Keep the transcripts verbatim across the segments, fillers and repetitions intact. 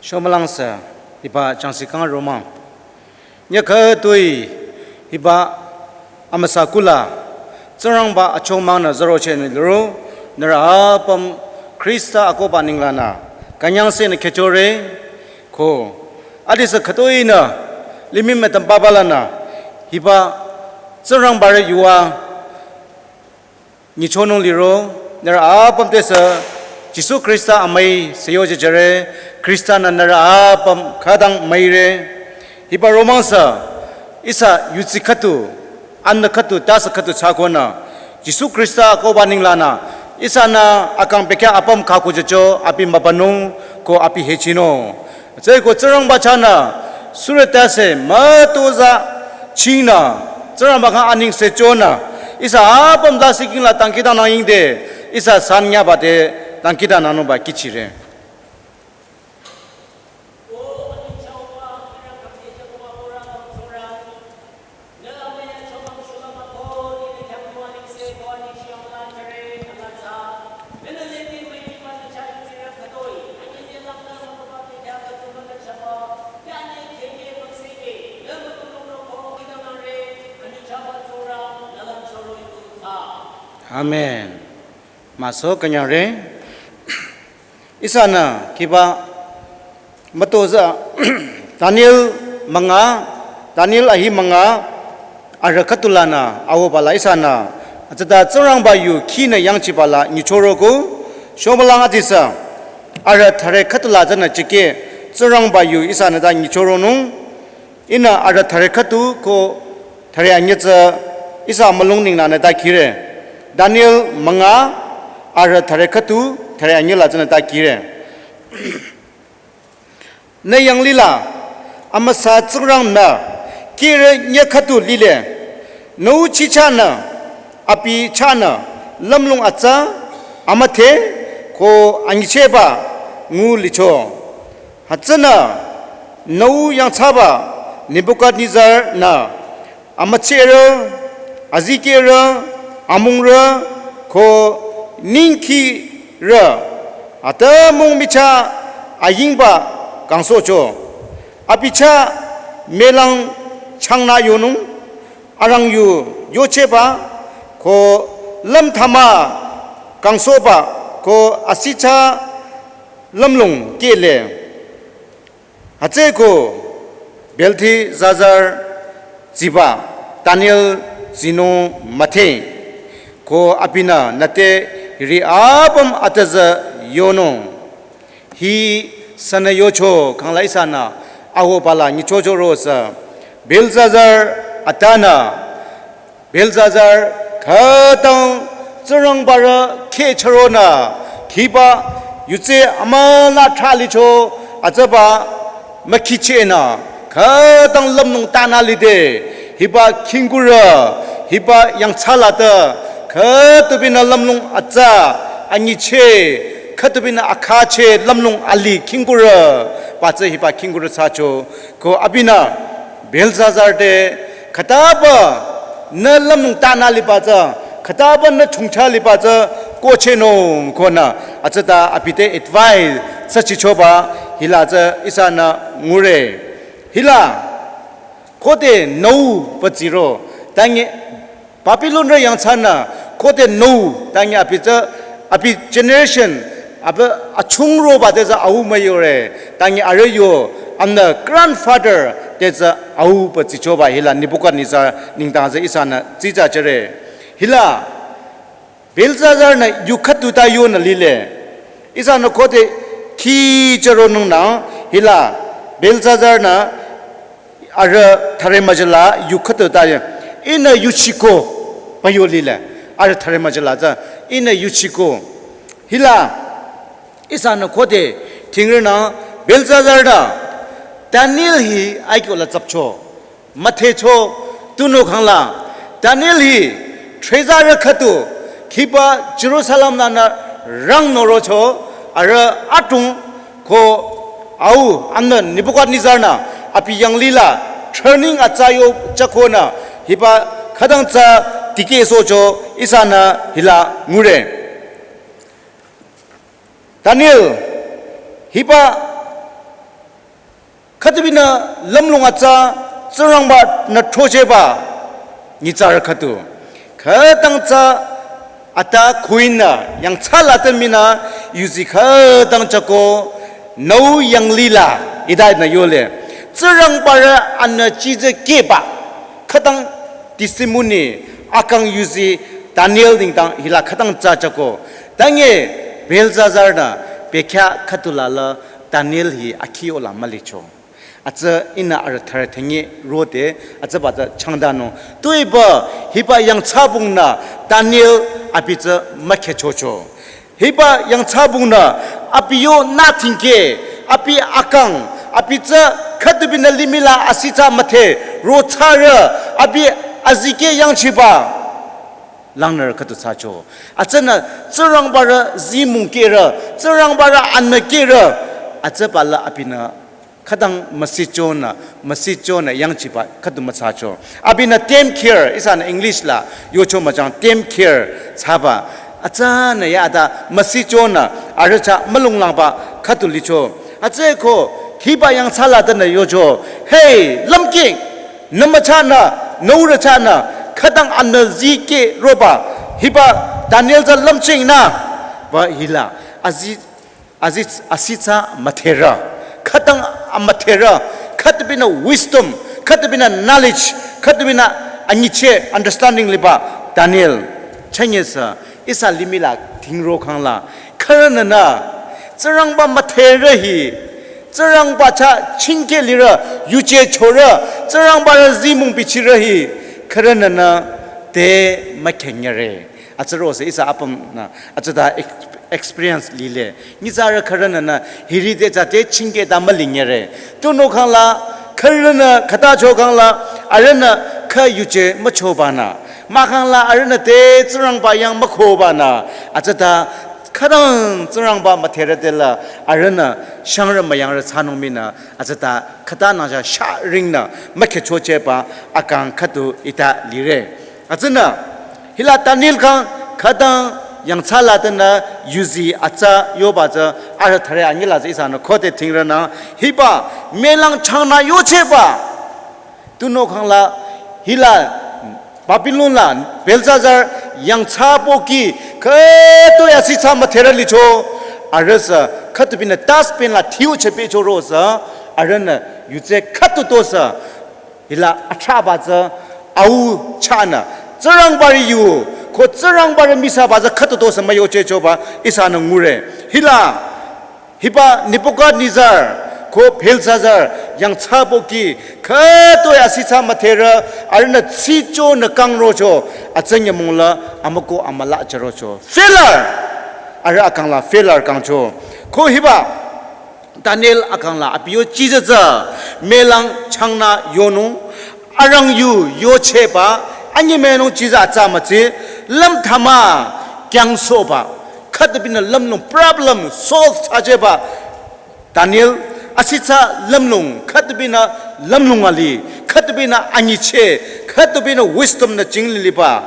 Shomülang sü, hiba jangsi kang romang. Nyakha tui, hiba amüsa kula, Tsingrangba achomang nü zaro cheni liro, nührü apüm Khrista akohba ninglanü, künyangse nü khechore, ko, adisü khütoi nü, limih me tamba balanü, hiba Tsingrangba re yuva, nyichonung liro, nührü apüm tesü, Jisu Khrista amüi, seyo jejere, Khrista nü nührü apüm khütang müire, hiba romang sü, ihsa yutsi khütu, anü khütu, tasü khütu chakonü, Jisu Khrista akohba ninglanü, ihsanü akang bekhyah apüm khaku jecho, abi mübünung, ko abi hechinung. Tsüko Tsingrangba chahnü, sürü tase, mütozah, chingnü, Tsingrangba khyang anengse chonü, ihsa apüm lasih kingla dangkhidangnang yingde, ihsa san nyaba te dangkhidangnangnungba kihchire. Amen. Maso künyangre. Ihsanü kiba mütozah Daniel münga, Daniel ahi münga, arüh khütulanü, awo bala ihsanü, atsüta Tsingrangba yu khinü yangchibala nyichoroko, shomülang adisü, arüh thüre khütula tsünü chike, Tsingrangba yu ihsanü ta nyichoronung, ihnü arüh thüre khütu ko thüre anyü tsü ihsa mülung ninglanü ta khire. Daniel münga arüh thüre khütu thüre anyü la tsünü ta khire. Nü yanglila, amüsa Tsingrang nü, kire nyü khütu lile, nü chichahnü, abi chahnü, lümlong atsa, amüdhe, ko anyichehba, ngu licho. Hütsünü, nü yangthsaba, Nebukadnezar nü, amütsarü, azikehrü, amungrü, ko ningkirü, atümung michah ayingba kangsohcho. Abi chah mülang changnü yonung, arang yu yochehba, ko lümthama kangsohba, ko asithsa lümlong kehle. Hütsüko Belteshazzar tsiba Daniel tsinung müdhe, ko abinü nüte hiri apüm atüzü yonung. Hi sünü yocho khangla ihsanü awo bala nyichocho rosü Belteshazzar atanü Belteshazzar, khütang Tsingrangba rü kheh chüronü, khiba yutse amüla thralicho, atsüba mükhichehnü, khütang lümlong tanü lide, hiba khingkurü, hiba yangthsalatü, khütubinü lümlong atsa, anyicheh, khütubinü akhacheh, lümlong ali khingkurü, ba tsü hiba khingkurü thsacho, ko abinü, Belteshazzar te, khütaba nü lümlong tanü liba tsü, khütaba nü chongcha liba tsü, kohchehnung konü, atsüta abi te advice thsachichoba, hila tsü ihsanü ngure. Hila, khode nü pütsiro, tangi Babilonrü yangthsanü, khode nü, tangi abi tsü, abi generation, abi achungroba te tsü au müyore, tangi arüh yo, amnü grandfather te tsü au pütsichoba hila Nebukadnezar nengdang tsü ihsanü tsitsajüre. Hila, Belteshazzar nü yu khütu ta yonü lile. Ihsanü khode khi chüronungnü, hila, Belteshazzar nü, arüh thüre müjala yu khütu ta ya. Ihnü yuchiko pü yo lile. Arüh thüre müjala tsü. Ihnü yuchiko. Hila. Ihsanü khode thingrenü Belteshazzar nü Daniel hi aikyo la tsapcho. Müdhecho tunüo khangla. Daniel hi thsüzarü khütu khiba Jerusalem lanü rang norocho arüh atung ko au amnü Nebukadnezar nü abi yanglila training atsa yo chakonü hiba khütang tsü dikehsohcho ihsanü hila ngure. Daniel hiba Khütubinü lümlong atsa Tsingrangba-nü throchehba nyitsarü khüdu. Khütang tsü ata khuinü yangthsa latüminü yuzi khütang chako nüu yanglila hita-nü yole. Tsingrangba-rü anü chizü kehba khütang testimony akang yuzi Daniel nengdang hila khütang tsü chako. Tange Belshazzar-nü bekhyah khüdula la Daniel hi akhi yola mülicho. Atsü ihnü arüh thare thengi rode, atsüba tsü changdanung. Tuiba hiba yangthsabungnü Daniel abi tsü mükhehchocho. Hiba yangthsabungnü abi yo nü thingke, abi akang, abi tsü khütubinü limih la asithsa müthe, ro thsarü, abi azikeh yangchiba langnürü khüdu thsacho. Atsünü Tsingrangba-rü zimung kehrü, Tsingrangba-rü anü kehrü, atsüba la abinü khütang müsichonü, müsichonü yangchiba khüdu müthsacho. Abinü tame care, ihsanü English la yocho müjang tame care thsaba. Atsünü ya ata müsichonü arüh chah mülunglangba khüdu licho. Atsü ko hiba yangthsa latünü yocho. Hey, lümking, nü müchahnü, nüurü chahnü, khütang anü zikeh roba, hiba Daniel tsü lümchingnü, ba hila, azi, azi, asithsa mütherü, khütang amütherü, khütubinü wisdom, khütubinü knowledge, khütubinü anyicheh understanding liba Daniel, chanyesü, ihsa limih la thingro khangla, khürününü, Tsingrangba mütherü hi, Tsingrangba chah chingkeh lirü, yuje chorü, Tsingrangba-rü zimung bichirü hi, khürününü te mükhehnyüre. Atsü rosü ihsa apümnü, atsüta ex-, experience lile. Nyitsarü khürününü, hiri te tsü te chingkeh ta mülinyüre. Tunüo khangla, khürünü khütacho khangla, arühnü khü yuje müchobanü. Mahkhangla arühnü te Tsingrangba yang mükhobanü. Atsüta khütang Tsingrangba mütherü tela arühnü shangrü müyangrü thsanung minü atsüta khüta nangja sharingnü mükhehchochehba akang khüdu hita lire. Atsünü hila Daniel khyang khütang yangthsa latünü yuzi atsa yoba tsü arüh thare anyila tsü ihsanü khode thingrünü hiba melang changnü yochehba. Tunüo khangla hila Babylon la Belshazzar yangthsa pohki khütoi asithsa mütherü licho. Arühsü khütubinü dustbin la thiu chepehcho rosü arühnü yuje khüdu tosü hila athraba tsü au chahnü Tsingrangba-rü yu ko Tsingrangba-rü misaba tsü khüdu tosü müyochehchoba ihsanü ngure. Hila hiba Nebuchadnezzar ko Belshazzar yangthsa pohki khütoi asithsa mütherü arühnü tsichonü kangrocho atsü nyümong la amüko amüla chürocho. Failure! Arüh akang la failure kangcho. Ko hiba Daniel akang la abi yo chizü tsü melang changnü yonung arang yu yochehba, anyi menung chizü atsa mütsi, lümthama kyangsohba, khütubinü lümlong problem solve thsachehba. Daniel asithsa lümlong, khütubinü lümlong ali, khütubinü anyicheh, khütubinü wisdom nü ching liliba.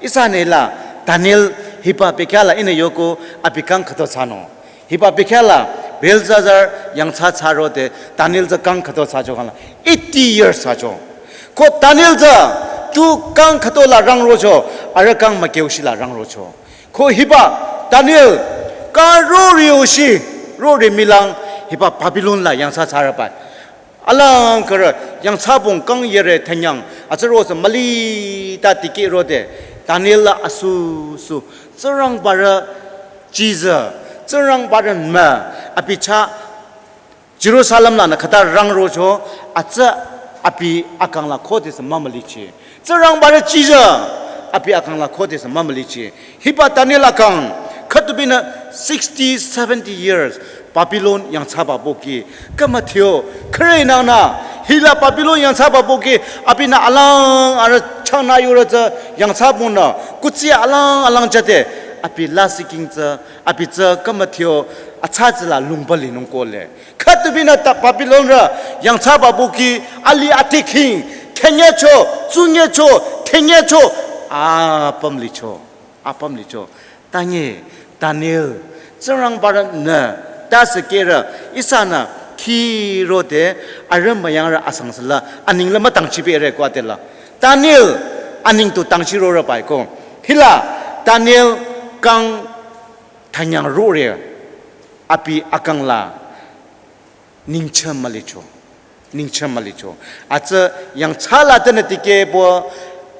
Ihsanü la Daniel hiba bekhyah la ihnü yoko abi kang khüto thsanung. Hiba bekhyah la Belshazzar yangthsa thsarode Daniel tsü kang khüto thsacho khangla eighty years thsacho. Ko Daniel tsü tu kang khüto la rangrocho, arüh kang mükyüshi la rangrocho. Ko hiba Daniel kang rorioshi, rori milang hiba Babylon la yangthsa thsarüba. Alang khürü yangthsabung kang yere thanyang atsü rosü müli ta dikehrode Daniel la asusu Tsingrangba-rü chizü, Tsingrangba-rü mü abi chah Jerusalem lanü khüta rangrocho atsü abi akang la khodesü mümülichi. Tsingrangba-rü chizü abi akang la khodesü mümülichi. Hiba Daniel akang khütubinü sixty, seventy years Babylon yangthsaba pohki. Kümüthio, khürü nangnü, hila Babylon yangthsaba pohki, abinü alang arüh changnü yurü tsü yangthsabungnü, kuthsi alang alang jüde, abi lasih king tsü, abi tsü kümüthio, atsa tsüla lungba linung kohle. Khütubinü ta Babylon rü yangthsaba pohki, ali atikhing, khenyecho, tsunyecho, thenyecho, apüm licho. Apüm licho. Tange, Daniel, Tsingrangba-rü nü, tasü kehrü, ihsanü, khirode arüh müyangrü asang süla aning la mütangchibe re ko atela. Daniel aning tu tangchirorü bai ko. Hila Daniel kang thanyang rore abi akang la ningcheh mülicho. Ningcheh mülicho. Atsü yangthsa la tenü tikehbo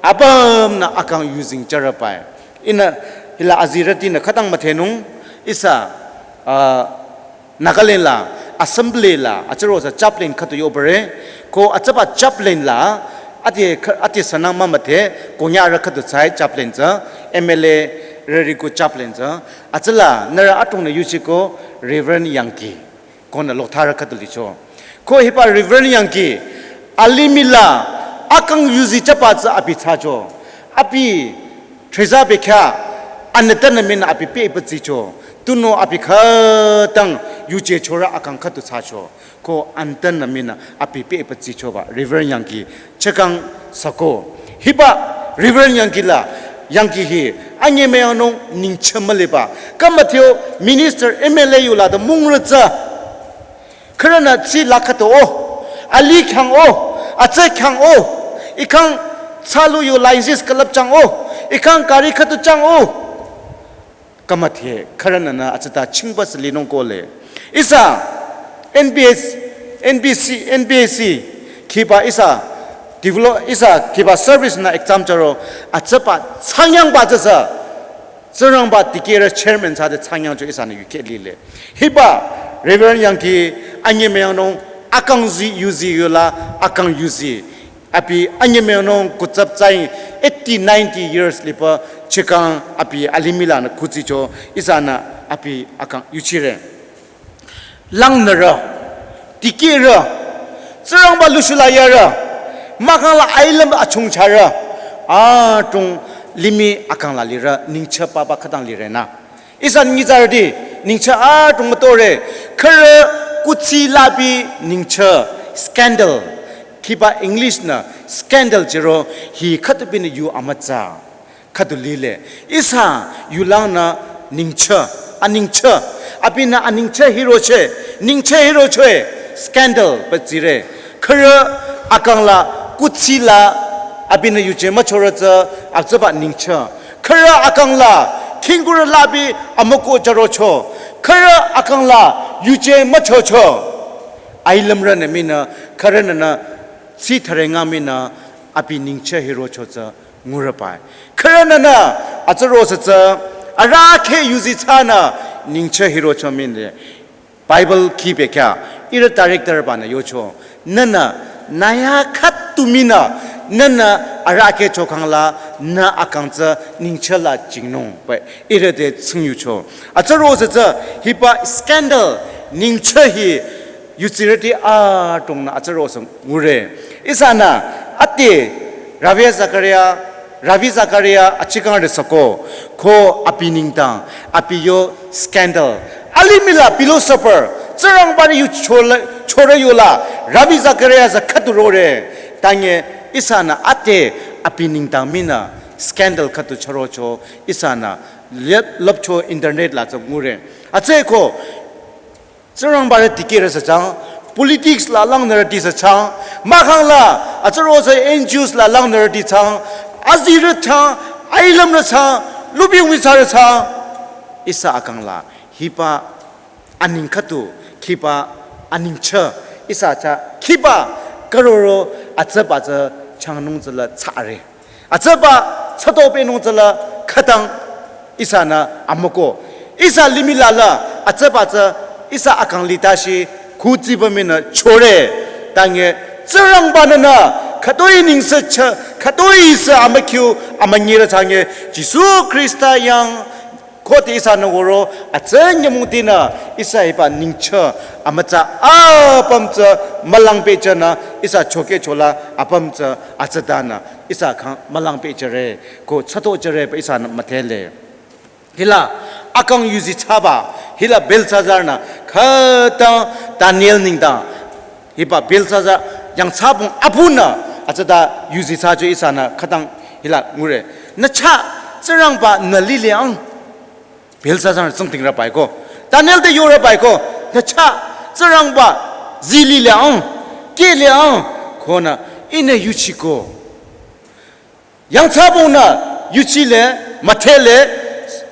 apümnü akang yuzeng jürü bai. Ihnü hila azirütinü khütang müdhenung ihsa, ah, Nagaland la assembly la atsüro sü chaplain khüdu yobare. Ko atsüba chaplain la ati kha-, ati sünang mümüdhe ko nyarü khüdu tsai chaplain tsü M L A rüri ko chaplain tsü. Atsüla nührü atungnü yuchiko Reverend Yangki. Konü lokthara khüdu licho. Ko hiba Reverend Yangki alimih la akang yuzi chaba tsü abi thsacho. Abi treza bekha anütanü minü abi pe ipa tsicho. Tunüo abi khütang yuje chorü akang khüdu thsacho. Ko anütanü minü abi pe ipa tsichoba Reverend Yangki chekang sako. Hiba Reverend Yangki la, Yangki hi anyemüyangnung ningcheh müliba. Kamatheo minister M L A yula da mungrü tsü. Khürünü tsi la khüdu o, ali khyang o, atsü khyang o, ikhang thsalu yu license külüp chang o, ikhang gari khüdu chang o. Kamathe khürününü atsüta chingba sü linung kohle. Ihsa N B S, N B C, N B S C khiba ihsa develop, ihsa khiba service nü exam charo atsüba changyangba tsüsü. Tsingrangba dikehrü chairman thsade changyangcho ihsanü yukheh lile. Hiba Reverend Yangki anyemüyangnung akang zi yuzi yula akang yuzi. Abi anyemüyangnung kutsap tsai eighty, ninety years liba chekang abi alimih lanü kutsicho ihsanü abi akang yuchire. Langnürü, dikehrü, Tsingrangba lushula yarü, mahkhang la ailüm achungcharü, atung limih akang la lirü, ningcheh papa khütang lire na. Ihsa nyitsarüti, ningcheh atung mütore, khürü kuthsi labi ningcheh, scandal. Khiba English nü scandal jiro, hi khütupinü yu amütsa. Khüdu lile. Ihsa yulangnü ningcheh, aningcheh. Abinü aningcheh hirocheh, ningcheh hirocheh, scandal petsire. Khürü akang la kuthsi la abinü yuje müchorü tsü atsüba ningcheh. Khürü akang la khingkurü labi amüko jarocho. Khürü akang la yuje müchocho. Ailümrünü minü, khürününü, tsi tharenga minü, abi ningcheh hirocho tsü ngurübai. Khürününü atsüro sü tsü arahkheh yuzi thsanü ningcheh hirocho minde. Bible khibe kya ihrü director banü yocho. Nünü naya khüdu minü nünü arahkheh chokhang la nü akang tsü ningcheh la jingnung bai ihrü te tsing yucho. Atsüro sü tsü hiba scandal ningcheh hi yutsirüti atungnü atsüro sü ngure. Ihsanü ati Ravi Zachariah, Ravi Zachariah achikang de sako, ko abi nengdang, abi yo scandal. Alimih la philosopher, Tsingrangba yu chole, chore yola, Ravi Zachariah za khüdu rore. Tanye ihsanü ati abi nengdang minü scandal khüdu chürocho, ihsanü lep-, lüpcho internet la tsü ngure. Atsü ko, Tsingrangba re dikehrü sü chang, politics la langnürüti sü chang, mahkhang la, atsüro sü N G Os la langnürüti chang, azirü chang, ailümrü chang, lubi umi thsarü chang, ihsa akang la, hiba aning khüdu, khiba aningcheh, ihsa cha, khiba karoro, atsüba tsü changnung tsüla thsare. Atsüba tsütopehnung tsüla khütang ihsanü amüko. Ihsa limih la la atsüba tsü ihsa akang litashi kutsiba minü chore. Tanye Tsingrangbanünü khütoi ningse cheh, khütoi sü amükhyu amünyirü tanye Jisu Khrista yang khode ihsanü würo atsü nyümongtinü ihsa hiba ningcheh amütsa apüm tsü mülang pehjünü ihsa chokehchola apüm tsü atsütanü ihsa khyang mülang pehjüre ko tsüto jüre pü ihsanü müdhele. Hila akang yuzi thsaba, hila Belshazzar nü khütang Daniel nengdang hiba Belshazzar yangthsabong abunü atsüta yuzi thsacho ihsanü khütang hila ngure. Nü chah Tsingrangba nü lile ang. Belshazzar nü tsingdhingrü bai ko. Daniel te yorü bai ko. Nü chah Tsingrangba Zili le ang, ke le ang, kona, ine yuchiko. Yangthsabung nü, yuchi le, mathe le,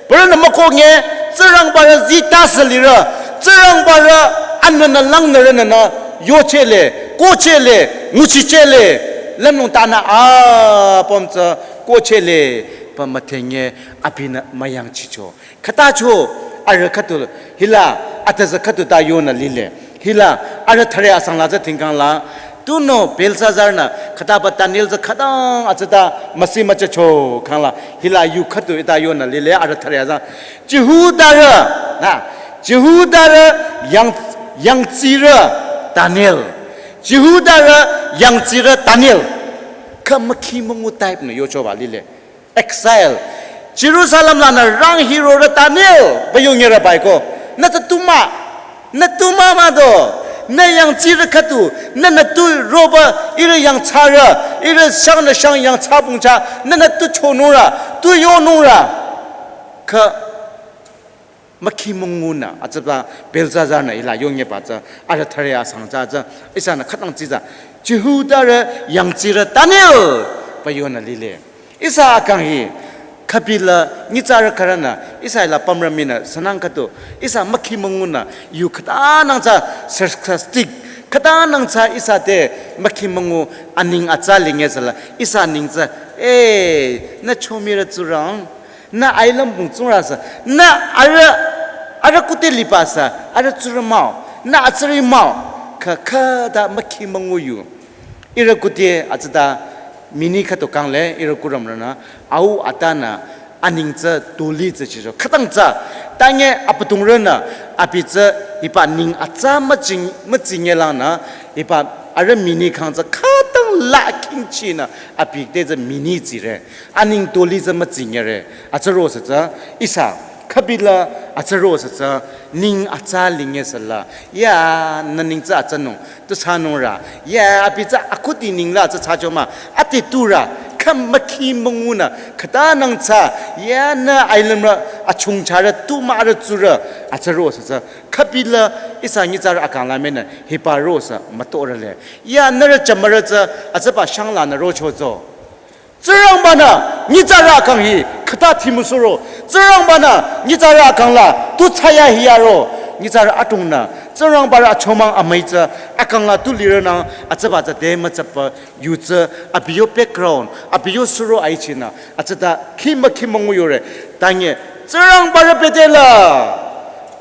pürünü mako nge, Tsingrangba rü zita salirü, Tsingrangba rü anünü langnürü nünü, yoche le, koche le, nguchiche le, lamnung tanü apüm tsü, koche le, pü mathe nge, abinü mayangchicho. Khütacho arüh khüdu hila atüzü khüdu ta yonü lile. Hila arüh thüre asang la tsü tingkang la. Tunüo Belshazzar nü khütaba Daniel tsü khütang atsüta müsi müchacho kang la. Hila yu khüdu ita yonü lile arüh thüre asang. Jihudarü, na, Jihudarü yang, yangtsirü Daniel. Jihudarü yangtsirü Daniel. Kha mükhi müngu type nü yochoba lile. Exile. Jerusalem lanü rang hirorü Daniel, pü yongyerü baiko. Nü tsü tuma, nü tuma mado, nü yangtsirü khüdu, nünü tu roba, ihrü yangthsarü, ihrü shangnü shang yangthsabung cha, nünü tu chonurü, tu yonurü. Kha mükhi müngu nü, atsüba Belshazzar nü hila yongyeba tsü, arüh thüre asang tsü, tsü, ihsanü khütang tsiza, Jihudarü yangtsirü Daniel, pü yonü lile. Ihsa akang hi, khübila, nyitsarü khürünü, ihsa hila pümrü minü, sünang khüdu, ihsa mükhi müngu nü, yu khütanang tsü, sarcastic, khütanang tsü, ihsa te, mükhi müngu, aning atsa linge sala, ihsa ning tsü, eh, nü chomirü tsurang, nü ailüm bung tsurü sü. Nü arüh, arüh kute liba sü. Arüh tsurü mah-o. Nü atsüri mah-o. Kha, khüta mükhi müngu yu. Ihrü kute atsüta mini khüdu kang le, ihrü kurümrünü. Au atanü aning tsü tuli tsü chicho. Khütang tsü. Tange apatungrünü. Abi tsü hiba ning atsa müching, müchinge langnü. Hiba arüh mini kang tsü khütang la kingchinü. Abi te tsü mini tsire. Aning toli tsü mütsingyere, atsüro sü tsü, ihsa, khübila, atsüro sü tsü, ning atsa linge sala, ya, nü ning tsü atsünung, tu sanung ra, ya, abi tsü akhuti ning la tsü tsacho mah, ati tu ra, kha mükhi müngu nü, khütanang tsü, ya, nü ailüm ra, achung chara, tu mah ra tsurü, atsüro sü tsü, khübila, ihsa nyitsarü akang la menü, hiba ro sü, mütorale. Ya, nührü chamarü tsü, atsüba shang lanü rocho tso. Tsingrangbanü nyitsarü akang hi khüta thimüsuro. Tsingrangbanü nyitsarü akang la tu thsaya hiyaro. Nyitsarü atungnü Tsingrangbarü achomang amüi tsü akang la tu lirünang atsüba tsü te mütsüpü yu tsü abi yo background, abi yo suro aichinü atsüta khimü khimü nguyore. Tange Tsingrangbarü bedela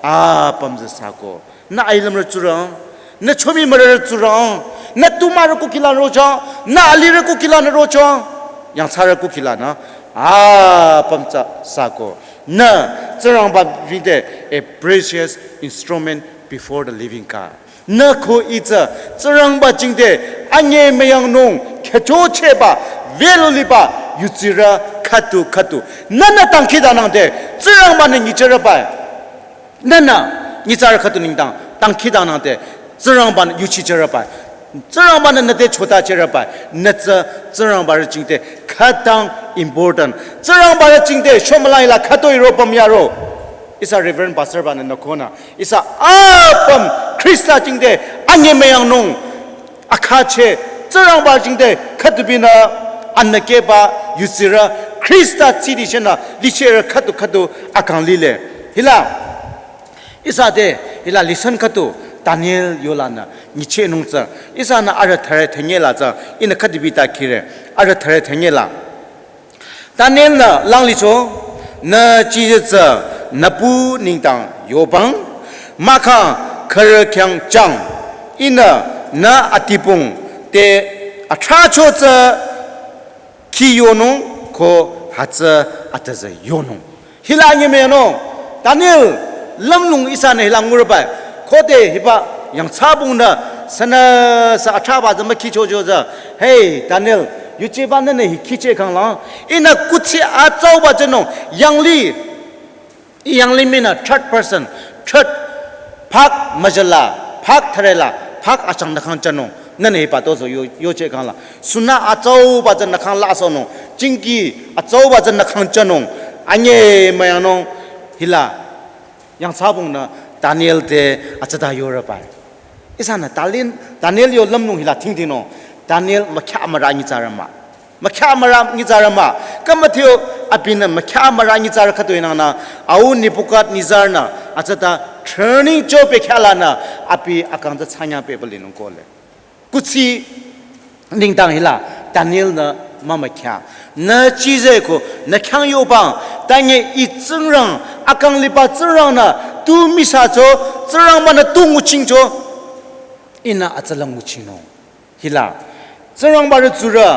apüm tsü sako. Nü ailümrü tsurang, nü chomi mürürü tsurang, nü tumarü kukila rochang, nü alirü kukila nü rochang, yangthsarü kukila nü, apüm tsü sako. Nü Tsingrangba jingte a precious instrument before the living God. Nü ko itsü Tsingrangba jingte anyemüyangnung khechocheba value liba yutsirü khüdu khüdu. Nü nü dangkhidangnangde Tsingrangbanü nyichehre bai. Nünü nyitsarü khüdu nengdang dangkhidangnangde Tsingrangbanü yuchijüre bai. Tsingrangbanü nüte chotachehre bai. Nü tsü Tsingrangbarü jingte khütang important. Tsingrangbarü jingte shomülang ila khütoi ro pümyaro. Ihsa Reverend Pastor banü nü konü. Ihsa apüm Khrista jingte anyemüyangnung. Akhache, Tsingrangba jingte khüdu binü anükeba yutsirü Khrista tsidi shenü lichehre khüdu khüdu akang lile. Hila, ihsa te, hila listen khüdu Daniel yolanü nyichehnung tsü. Ihsanü arüh thüre thengela tsü, ihnü khüdu bita khire, arüh thüre thengela. Daniel-nü langlicho, nü chiji tsü nüpu nengdang yobang, mahkhang khürü khyang chang, ihnü nü atipung te athracho tsü khi yonung ko hütsü atüzü yonung. Hila nyemüyangnung, Daniel, lümlong ihsanü hila ngurübai. Khode hiba yangthsabungnü sünüsü athraba tsü mükhichocho tsü. Hey, Daniel, yuchiba nünü hi khicheh khanglang. Ihnü kuthsi atsauba tsünung, yangli, yangli minü third person, third, phak müjala, phak thürela, phak achang nü khang chonung. Nünü hiba tozo yo, yocheh khangla. Sünü atsauba tsü nü khang la sonung. Chingki atsauba tsü nü khang chonung. Anyemüyangnung hila. Yangthsabungnü Daniel te atsüta yorübai. Ihsanü Daniel, Daniel yo lümlong hila thingdhingnung. Daniel mükya mürü nyitsarü mah. Mükya mürü nyitsarü mah. Kamathio abinü mükya mürü nyitsarü khütoi nangnü, au Nebuchadnezzar-nü, atsata training cho pekhalanü, abi akang tsü thsanyang peba linung kohle. Kuthsi nengdang hila Daniel-nü mümükya. Nü chizeko, nü khyang yobang, tanye I Tsingrang, akang liba Tsingrangnü, tu misacho, Tsingrangbanü tu nguchingcho, ihnü atsalang nguchinung. Hila, Tsingrangba rü tsurü,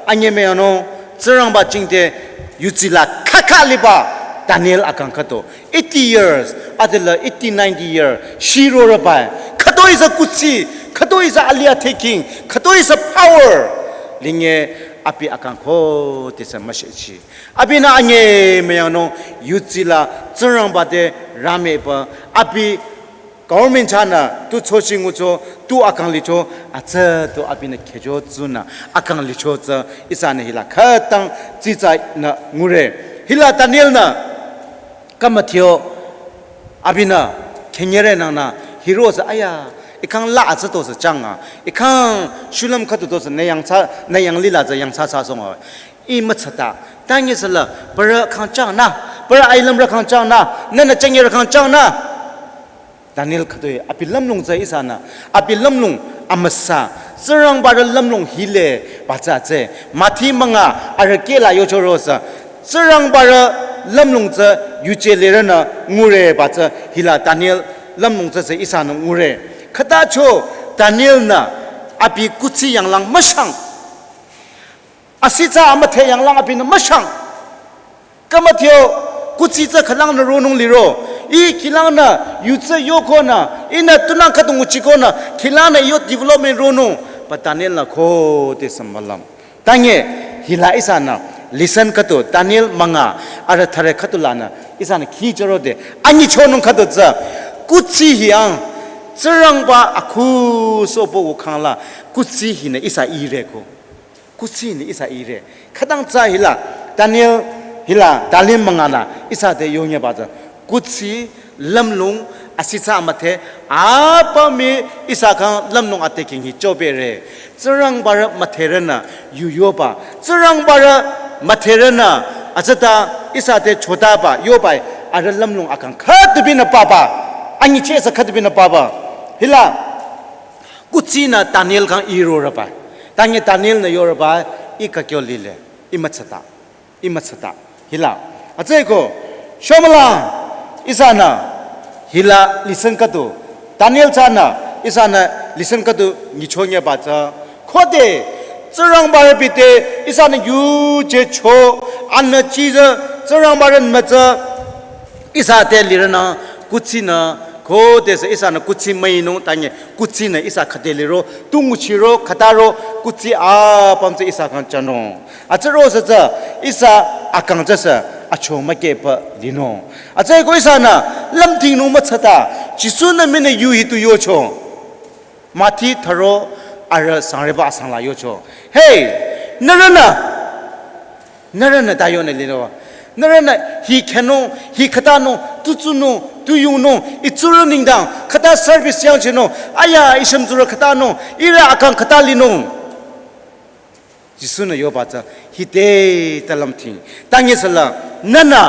anyemüyangnung, Tsingrangba jingte, yutsila khakha liba, Daniel akang khüto. Eighty years, adela eighty, ninety year, shirorü bai. Khüto ihsa kuthsi, khüto ihsa alih atheking, khüto ihsa power. Linge abi akang khodesü müshechi. Abinü anyemüyangnung, yutsila, Tsingrangba te rümeba, abi government chahnü, tu chochi ngucho, tu akang licho, atsü tu abinü khecho tsunü, akang licho tsü, ihsanü hila khütang tsitsanü ngure. Hila Daniel-nü, kamathio, abinü, khenyere nangnü, hiroh-sü, aya, I khyang la atsü tosü changa, I khyang shulüm khütu tosü, ne yangthsa, ne yanglila tsü yangthsa thsasonga. I mütsata, tanye sala, parü khyang changnü, parü ailümrü khyang changnü, nünü chanyerü khyang changnü. Daniel khütoi, abi lümlong tsü ihsanü, abi lümlong amüsa, Tsingrangba rü lümlong hile, ba tsü tsü, Mathi münga, arüh kehla yochorosa, Tsingrangba rü lümlong tsü yuje lerünü ngure ba tsü, hila Daniel lümlong tsü tsü ihsanü ngure. Khütacho, Daniel-nü, abi kuthsi yanglang müshang. Asitsa amüdhe yanglang abinü müshang. Kamathio, kuthsi tsü khülangnü ronung liro. I khülangnü, yutsü yokonü, ihnü tunang khüdu nguchikonü, khülangnü yo development ronung. Ba Daniel-nü khodesü mülüm. Tanye, hila ihsanü, lesson khüdu, Daniel münga, arüh thare khüdu lanü, ihsanü khichorode, anyichonung khüdu tsü, kuthsi hiang, Tsingrangba akhu sobo wukhangla, kuthsi hinü ihsa ireko. Kuthsi nü ihsa ire. Khütang tsü hila, Daniel hila, Daniel münganü ihsa te yonyeba tsü. Kuthsi lümlong asitsa amüdhe, apüm ihsa khyang lümlong atheking hi chobere. Tsingrangba rü müdherünü yu yoba. Tsingrangba rü müdherünü atsata ihsa te chotaba yoba. Arüh lümlong akang khütubinü papa. Anyichesa khütubinü papa. Hila. Kuthsinü Daniel khyang iroreba. Tanye Daniel-nü yoreba, I kakyo lile. I mütsata. I mütsata. Hila. Atsüko, shomüla, ihsanü, hila lesson khüdu. Daniel tsünü, ihsanü lesson khüdu nyichonyeba tsü. Khode, Tsingrangba rü bite, ihsanü yuje cho, anü chizü, Tsingrangba rü mütsü, ihsa te lirünü, kuthsinü, khodesü ihsanü kuthsi müinung tanye, kuthsinü ihsa khüde liro, tu nguchiro, khütaro, kuthsi apüm tsü ihsa khyang chanung. Atsüro sü tsü, ihsa akang tsü sü, acho mükehba linung. Atsüko ihsanü, lümdhingnung mütsata, Jisu-nü mii nü yu hi tu yocho. Mathi tharo arüh sangreba asangla yocho. Hey, nührünü, nührünü ta yonü liro. Nührünü hi khenung, hi khütanung, tu tsunung, tu yungnung, I tsurü nengdang, khüta service yangchinung, aya, I shümtsurü khütanung, ihrü akang khüta linung. Jisu-nü yoba tsü hite ta lümdhing. Tanye sala, nühnü,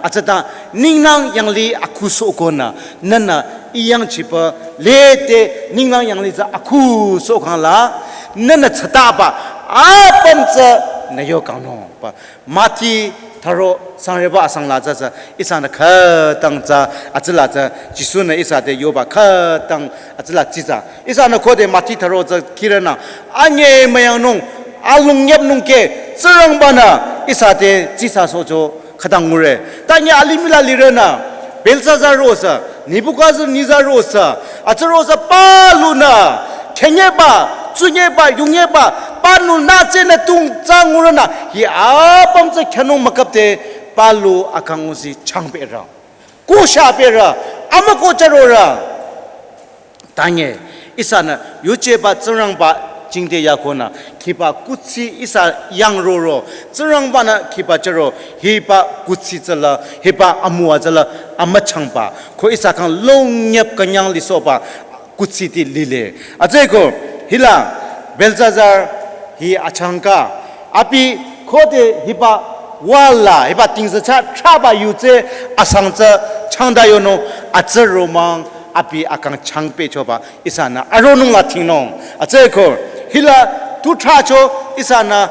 atsata, ninglang yanglih akhu sohkonü, nühnü, I yangchiba, lete, ninglang yanglih tsü akhu sohkangla, nühnü tsataba, apüm tsü, nü yokangnung ba. Mathi tharo sangreba asangla tsü tsü, ihsanü khütang tsü, atsüla tsü, Jisu-nü ihsa te yoba khütang, atsüla tsitsa. Ihsanü khode Mathi tharo tsü khirünü, anyemüyangnung, alungyapnung ke, Tsingrangbanü, ihsa te tsitsa sohcho khütang ngure. Tanye alimih la lirünü, Belshazzar rosü, Nebuchadnezzar rosü, atsü rosü palunü, khenyeba, tsunyeba, yungyeba, palunü tsünü tung tsü ngurünü, hi apüm tsü khenung mükapte, palu akang ngusi changberü. Kusha berü, amüko charorü. Tanye, ihsanü, yujeba Tsingrangba jingte yakonü, khiba kuthsi ihsa yangroro, Tsingrangbanü khiba charo, hiba kuthsi tsüla, hiba amüwa tsüla, amüchangba, ko ihsa khyang lungyap künyang lisohba, kuthsi ti lile. Atsüko hila Belshazzar hi achangka, abi khode hiba wall la hiba tingsa cha thraba yu tsü asang tsü changda yonung, atsü romang abi akang changpehchoba ihsanü aronung la thingnung. Atsüko hila tu thracho ihsanü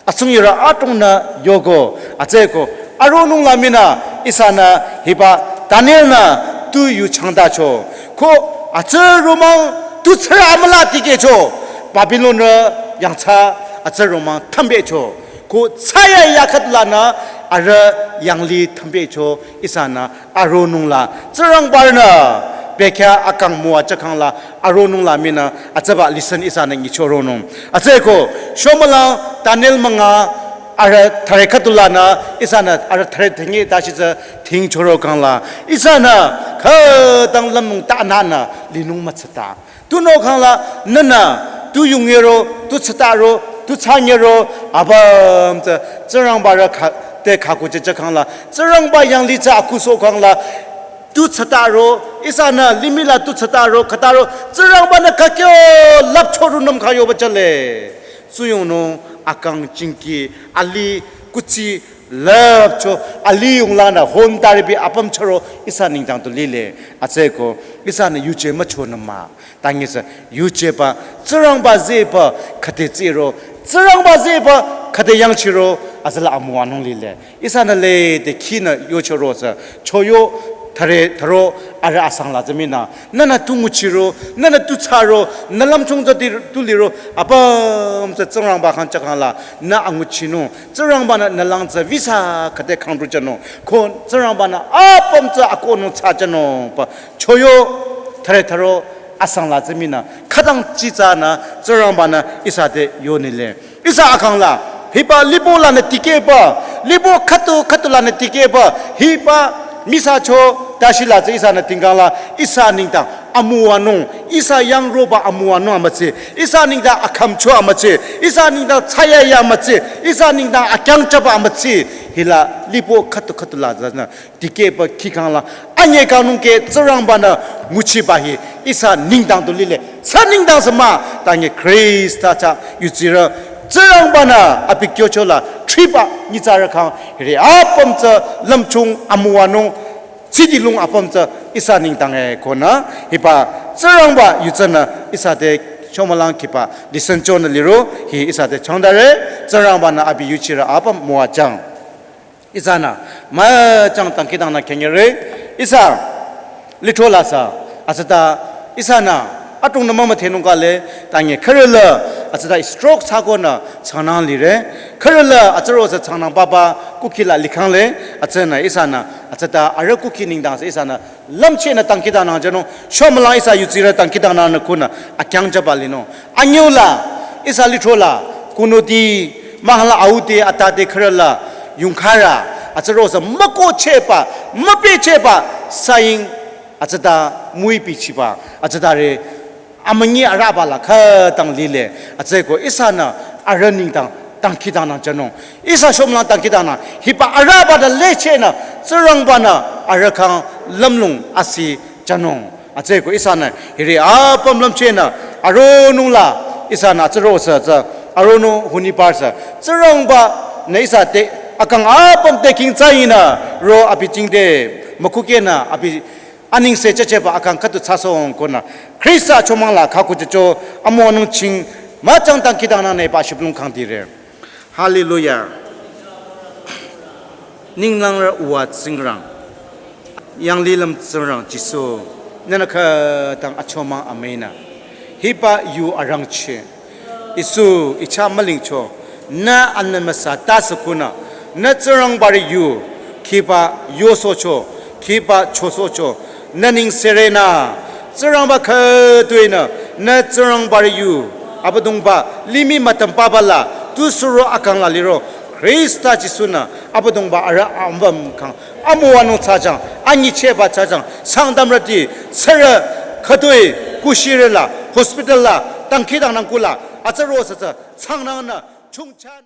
asung yura atungnü yoko. Atsüko aronung la minü ihsanü hiba Daniel-nü tu yu changdacho. Ko atsü romang tu tsüra amüla tikehcho. Babylon-rü yangthsa atsü romang thambehcho. Ko thsayahiya khüdulanü arüh yanglih thambehcho ihsanü aronung la Tsingrangba-nü bekhyah akang müwajükhang la aronung la minü atsüba lesson ihsanü nyicho ronung. Atsüko shomülang Daniel münga arüh thüre khüdulanü ihsanü arüh thüre thingi tashi tsü thingchoro khang la ihsanü khütang lümnung tananü linung mütsata. Tunüo khang la nünü tu yungero, tu tsataro, tu thsangero, apüm tsü Tsingrangba-rü kha te khaku jüjükhang la Tsingrangba yanglih tsü akusohkhang la tu tsataro, ihsanü limih la tu tsataro, khütaro, Tsingrangba-nü khakyo lüpcho rungnüm khayoba jüle. Tsuyongnung akang jingki alih kuthsi lüpcho alih yunglanü hon taripi apüm chüro ihsa nengdang tu lile. Atsüko ihsanü yuje müchonü mah. Tangi tsü yujeba Tsingrangba zehba khüde tsiro, Tsingrangba zehba khüde yangchiro, atsüla amüwanung lile. Ihsanü lede khinü yochoro tsü choyo thüre thüro arüh asang la tsü minü nünü tu nguchiro, nünü tu thsaro, nü lümchung tsü ti tu liro, apüm tsü Tsingrangba khyang jükhang la nü anguchinung. Tsingrangba-nü nü lang tsü visa khüde khyang rujünung. Ko Tsingrangba-nü apüm tsü akohnung thsajünung pü choyo thüre thüro asang la tsü minü khütang chitsanü Tsingrangba-nü ihsa te yonile. Ihsa akang la hiba libo lanü tikehba, libo khüdu khüdu lanü tikehba hiba misacho tashi la tsü ihsanü tingkhang la ihsa nengdang amüwanung, ihsa yangroba amüwanung amütsi, ihsa nengdang akhümcho amütsi, ihsa nengdang thsayahiya amütsi, ihsa nengdang akyangjüba amütsi, hila libo khüdu khüdu la tsünü tikehba khikhang la anyüh kangnung ke Tsingrangba-nü nguchiba hi ihsa nengdang tu lile. Sü nengdang sü mah, tangi Khrista chah yudsirü Tsingrangba-nü abi kyocho la thriba nyitsarü khyang hiri apüm tsü lümchung amüwanung tsidilung apüm tsü ihsa nengdang e konü hiba Tsingrangba yutsünü ihsa te shomülang khiba lesson chonü liro hi ihsa te changdare. Tsingrangba-nü abi yuchirü apüm müwajüng. Ihsanü müchang dangkhidangnang künyangre. Ihsa lithro la sü atsüta ihsanü atungnü mümüdhenung kale tangi khürü la atsüta stroke thsakonü changnang lire. Khürü la atsüro sü changnang papa kukhi la likhangle. Atsünü ihsanü atsüta arüh kukhi nengdang sü ihsanü lümchehnü dangkhidangnang jünung. Shomülang ihsa yudsirü dangkhidangnangnü kunü akyangjüba linung. Anyüh la ihsa lithro la kunüti mahkhang la auti atate khürü la yungkharü atsüro sü mükohchehba, müpehchehba saying atsüta müipichiba atsütare amünyi arüba la khütang lile. Atsüko ihsanü arüh nengdang dangkhidangnang jünung. Ihsa shomülang dangkhidangnang hiba arüba ta lehchehnü Tsingrangba-nü arüh khyang lümlong asi jünung. Atsüko ihsanü hiri apüm lümchehnü aronung la ihsanü atsüro sü tsü aronung hunibar sü Tsingrangba-nü ihsa te akang apüm te king tsayinü ro abi jingte mükhukehnü abi anengse chacheba akang khüdu thsasohng konü Khrista chomang la khaku jücho amüwanung ching müchang dangkhidangnangnü ba shibülung khyang dire. Hallelujah. Ninglangrü uwa Tsingrang, yanglilüm Tsingrang Jisu, nünü khütang achomang amüinü hiba yu arangcheh. Jisu, I chah mülingcho, nü anümüsa tase kunü, nü Tsingrangba ri yu, khiba yosohcho, khiba chosohcho, nü nengserenü, Tsingrangba khütoinü, nü Tsingrangba ri yu, Abüdongba, limih mütüm papa la, tu suro akang la liro, Khrista Jisu-nü, Abüdongba arüh ambüm khyang, amüwanung thsajüng, anyichehba thsajüng, Sangtamrüti, sürü, khütoi, kushirü la, hospital la, dangkhidangnang kula, atsüro sü tsü, changnangnü, chungcha